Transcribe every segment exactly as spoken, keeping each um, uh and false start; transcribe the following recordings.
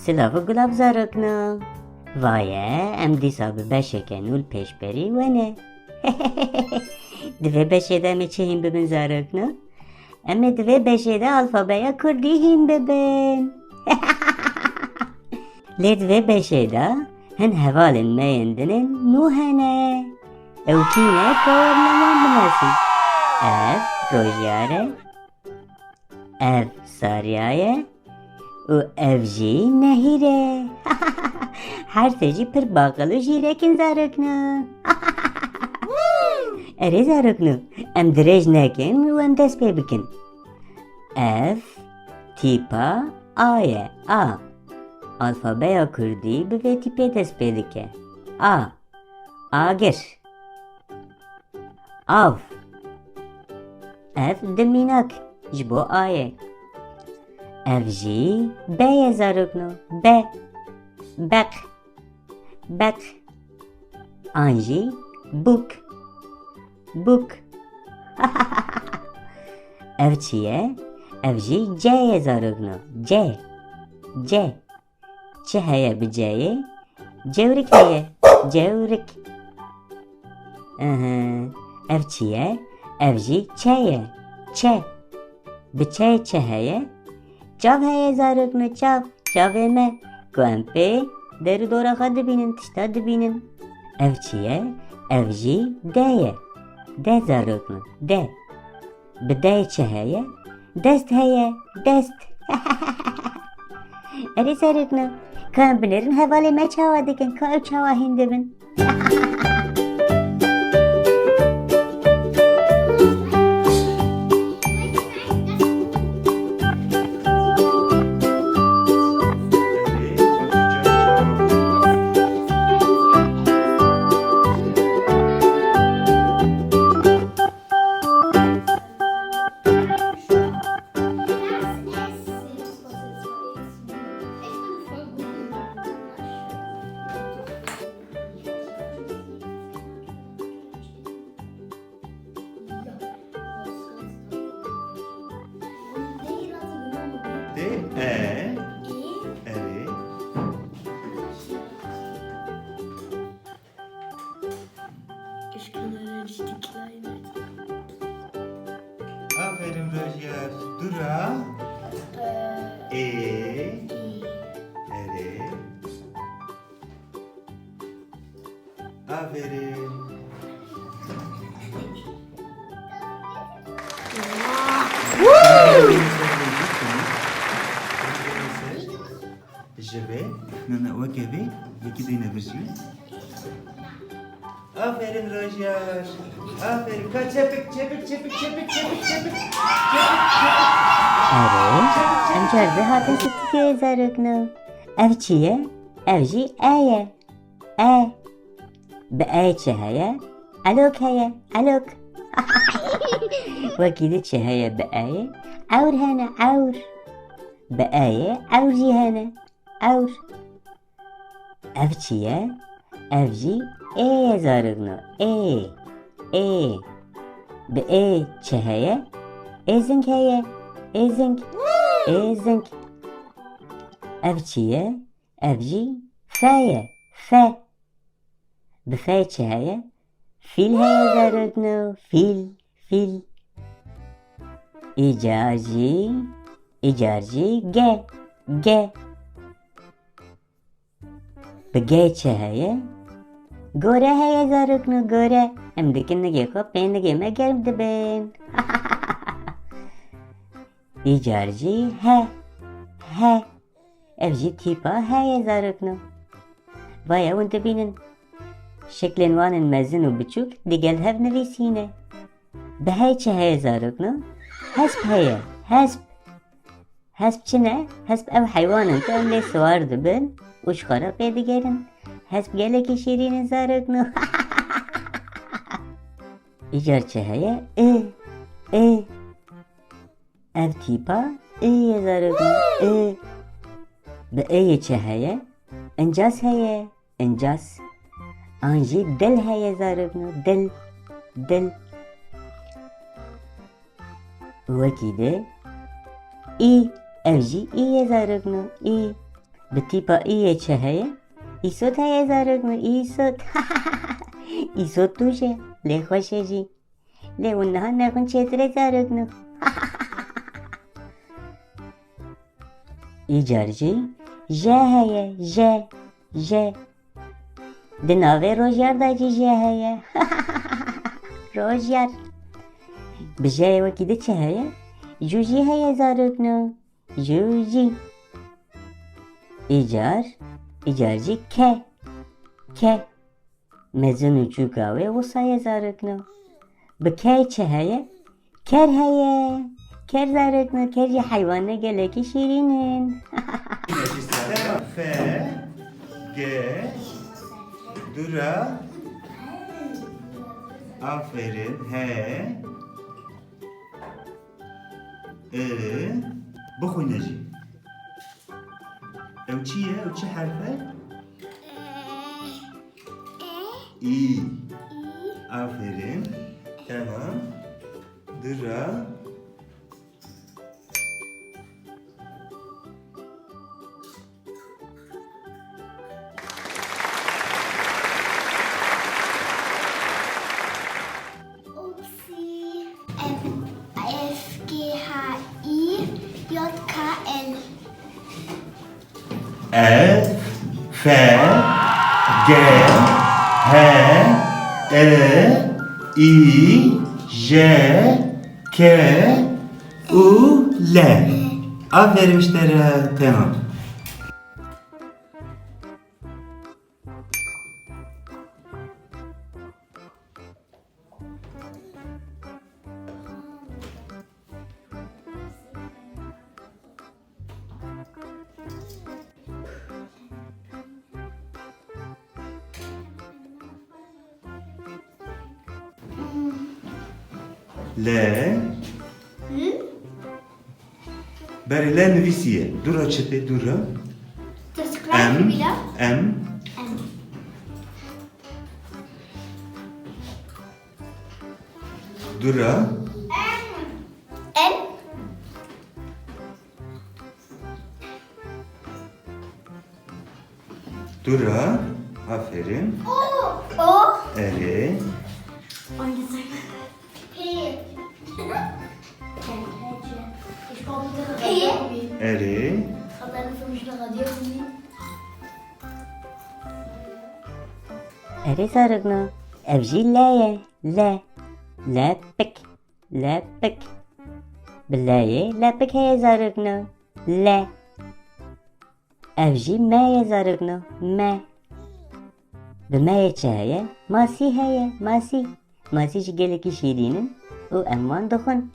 Silav û gulav zarokno. Vaye, em dîsa bi beşeke nû li pêşberî we ne. Di vê beşê de em ê çi hîn bibin zarokno? Em ê di vê beşê de alfabeya kurdî hîn bibin. Lê di vê beşê de hin hevalên me yên din ên nû hene. Ew kî ne, ka em li wan binesin. Ev Rojiyar e. Ev Sarya ye û ev jî Nehîr e. Her sê jî pir baqil û jîrek in zarokno. Erê zarokno, em dirêj nekin û em dest pê bikin. Ev tîpa A ye, A. Alfabeya kurdî bi vê tîpê dest pê dike. A. Agir. Av. Ev di mînak ji bo A ye. Ev jî B ye zarokno. B. Beq. Beq. An jî bûk. Bûk. Ev çi ye? Ev jî C ye zarokno. C. C. Çi heye bi C'yê? Cewrik heye. Cewrik. Ehe. Ev çi ye? Ev jî Ç ye. Ç. Bi Ç çi heye? Çav heye zarokno, çav. Çavê me. Ku em pê der û dora xwe dibînin, tişta dibînin. Ev çi ye? Ev jî D ye. D zarokno. D. Bi D çi heye? Dest heye, dest. Erê zarokno, ka em binêrin hevalê me çawa dikin, ka ew çawa hîn dibin? Tê e. Erê. Ich kann leider nicht die Kleine. Aferin Rojer. Dura. Ee, E. E. Erê. Aferin. Ji vê, ne, ne, weke vê, yekî dîne vir jî. Aferin Rojer. Aferin. Ka çepik, çepik, çepik. Erê, em car vê hatin stûdyoyê zarokno. Ev çi ye? Ev jî E ye. E. Bi E çi heye? Elok heye. Elok. Wekî di çi heye bi E yê? Ewr hene, ewr. Bi E yê ewr jî hene. Ewr. Ev çi ye? Ev jî Ê ye zarokno. Ê. Ê. Bi Ê çi heye? Êzing heye. Êzing. Êzing. Ev çi ye? Ev jî F ye. F. Bi F çi heye? Fîl heye zarokno. Fîl. Fîl. Îcar jî, îcar jî G. G. Bi G çi heye? Gore heye zarokno, gore. Em dikin nigê xwe pê nigê me germ dibin. Îcar jî H. H. Ev jî tîpa H ye zarokno. Vaya hûn dibînin. Şeklên wan ên mezin û biçûk digel hev nivîsîne. Bi H çi heye zarokno? Hesp heye. Hesp. Hesp çi ne? Hesp ew heywan in ku em lê siwar dibin û ji xwe re pê digerin. Hesp gelekî şîrîn in zarokno. Îcar çi heye? I. I. Ev tîpa I ye zarokno. I. Bi I yê çi heye? Incas heye. Incas. An jî dil heye zarokno. Dil. Dil. Wekî di. Î. Ev jî î ye zarokno. Î. Bi tîpa î yê çi heye? Îsot heye zarokno, îsot. Îsot tûj e, lê xweş e jî. Lê hûn niha nexwin çêtir e zarokno. Îcar jî je heye, je, je. Di navê rojyar de jî je heye. Rojyar. Bi jeyê wekî di çi heye? Jû jî heye zarokno. Jû jî. Îcar, îcar jî ke. Ke. Mezin û çûka wê wisa ye zarokno. Bi kê çi heye? Ker heye. Ker zarokno, ker jî heywane gelekî şîrîn in. F, G, dura. Aferin, he. E, bixwîne jî. Ew çi ye? Ew çi herf e? E, e. Î. Î. Aferin. Tamam. Dura. Upsi. F, F, G, H, I, J, K, L. F, F, G, H, I, I, J, K, U, L. Aferin ji te re, temam. L. Hı? Berê L nivîsiye. Dûra çi tê? Dûra. Em. Em. Em. Dura. Em. Dura. Aferin. O. O. Erê. Hangisi? P. P. Erê. Erê zarokno. Ev jî le ye. Le. Lepik. Lepik. Bi leyê lepik heye zarokno. Le. Ev jî me ye zarokno. Me. Bi me ye çi heye? Masî heye. Masî. Masî jî gelekî şîrîn in û em wan dixwin.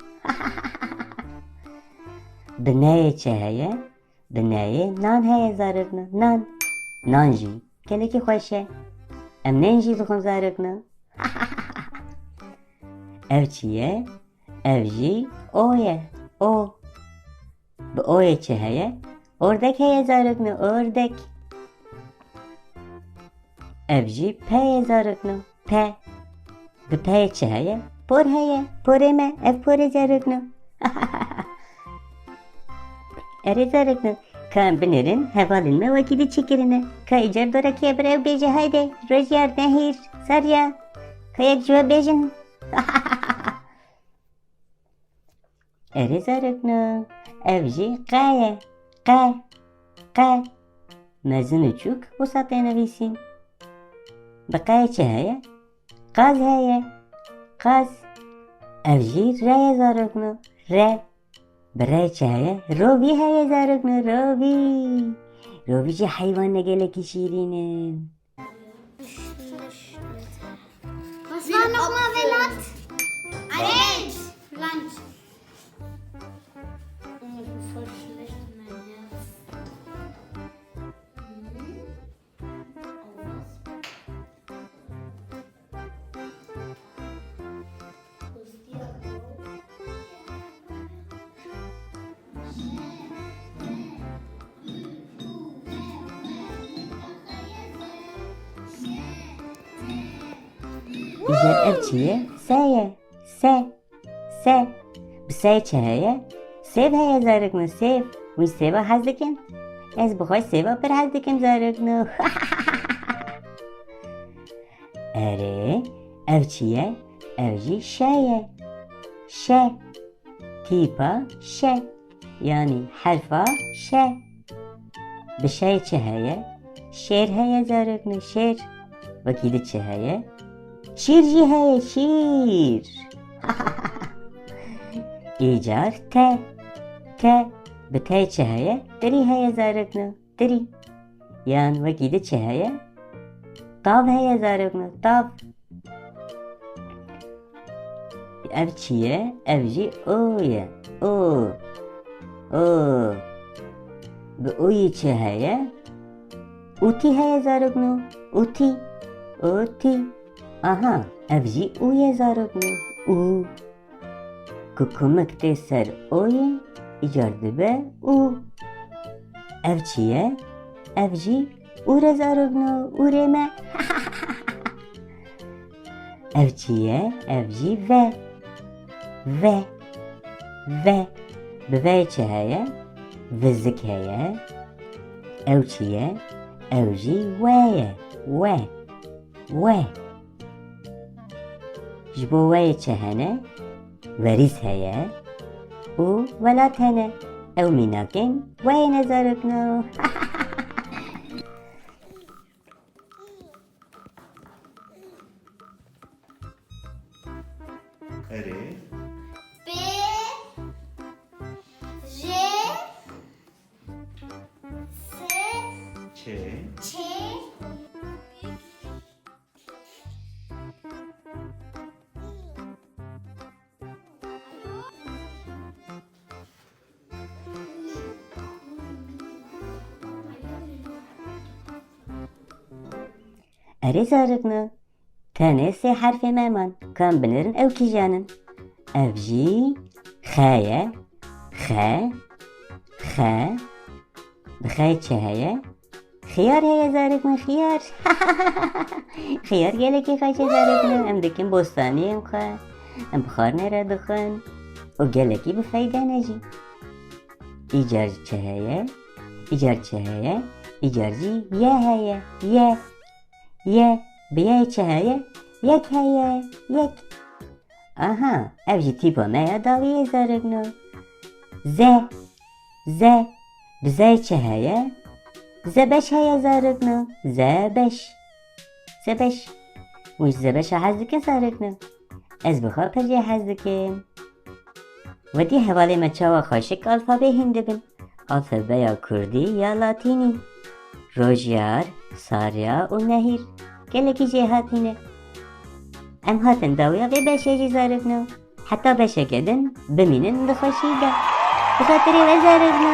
Bi ne ye çi heye? Bi ne ye nan heye zarokno. Nan. Nan jî gelekî xweş e. Em nên jî dixwin zarokno. Ev çi ye? Ev jî o ye. O. Bi o ye çi heye? Ordek heye zarokno, ordek. Ev jî pe ye zarokno, pe. Bi pe ye çi heye? Por heye, porê me, ev porê zarokno. Erê zarokno, ka em binêrin, hevalên me wekî di çi kirine. Ka îcar dora kê bire ew bêje, hayde, Rojiyar, Nehîr, Sarya, ka yek ji we bêjin. Erê zarokno, ev jî qe ye. Qe, qe. Mezin û çûk wisa tê nivîsîn. Bi qe çi heye? Qaz heye. Qaz. Ev jî re ye zarokno. Re. Bi re çi heye? Rovî heye zarokno, rovî. Rovî jî heywane gelekî şîrîn in. Was war nochmal Velat? Lunch. Lunch. Îcar ev çi ye? Se ye. Se. Se. Bi se çi heye? Sêv heye zarokno, sêv. Hûn sêva hez dikin? Ez bi xwe sêva pir hez dikim zarokno. Erê, ev çi ye? Ev jî şe ye. Şe. Tîpa şe. Yanî herfa şe. Bi şe çi heye? Şêr heye zarokno, şêr. Wekî di çi heye? Şîr jî heye, şîr. Îcar te. Te. Bi te çi heye? Tirî heye zarokno. Tirî. Yan wekî di çi heye? Tav heye zarokno, tav. Ev çi ye? Ev jî o ye. O. O. Bi oyî çi heye? Ûtî heye zarokno. Ûtî. Ûtî. Aha, ev jî û ye zarokno. Û. Ku kumik tê ser oyê, îcar dibe û. Ev çi ye? Ev jî ûr e zarokno, ûrê me. Ev çi ye? Ev jî ve. Ve. Ve. Bi ve çi heye? Vizik heye. Ew çi ye? Ew jî we ye. We. We. Ji bo weyê çi hene? Werîs heye û welat hene. Ew mînakên weyê ne zarokno. Erê. P, J, S, Ç. Ç. Erê zarokno, tenê sê herfê me man, ka em binêrin ew kîjan in? Ev jî xe ye, xe, xe, bi xeyê çi heye? Xiyar heye zarokno, xiyar. Xiyar gelekî xweş e zarokno, em dikin bostaniyên xwe, em bi xwarinê re dixwin û gelekî bi feyde ne jî. Îcar çi heye? Îcar çi heye? Îcar jî ye heye, ye. Ye. Bi yê çi heye? Yek heye, yek. Aha, ev jî tîpa me ya dawî ye zarokno. Ze. Ze. Bi zê çi heye? Zebeş heye zarokno. Zebeş. Zebeş. Hûn ji zebeşa hez dikin zarokno? Ez bi xwe pir jê hez dikim. Wekî hevalê me çawa xweşik alfabê hîn dibin. Alfabeya kurdî ya latînî. Rojiyar, Sarya û Nehîr. Gelekî jêhatî ne. Em hatin dawiya vê beşê jî zarokno. Heta beşeke din bimînin di xweşî de. Bi xatirê we zarokno.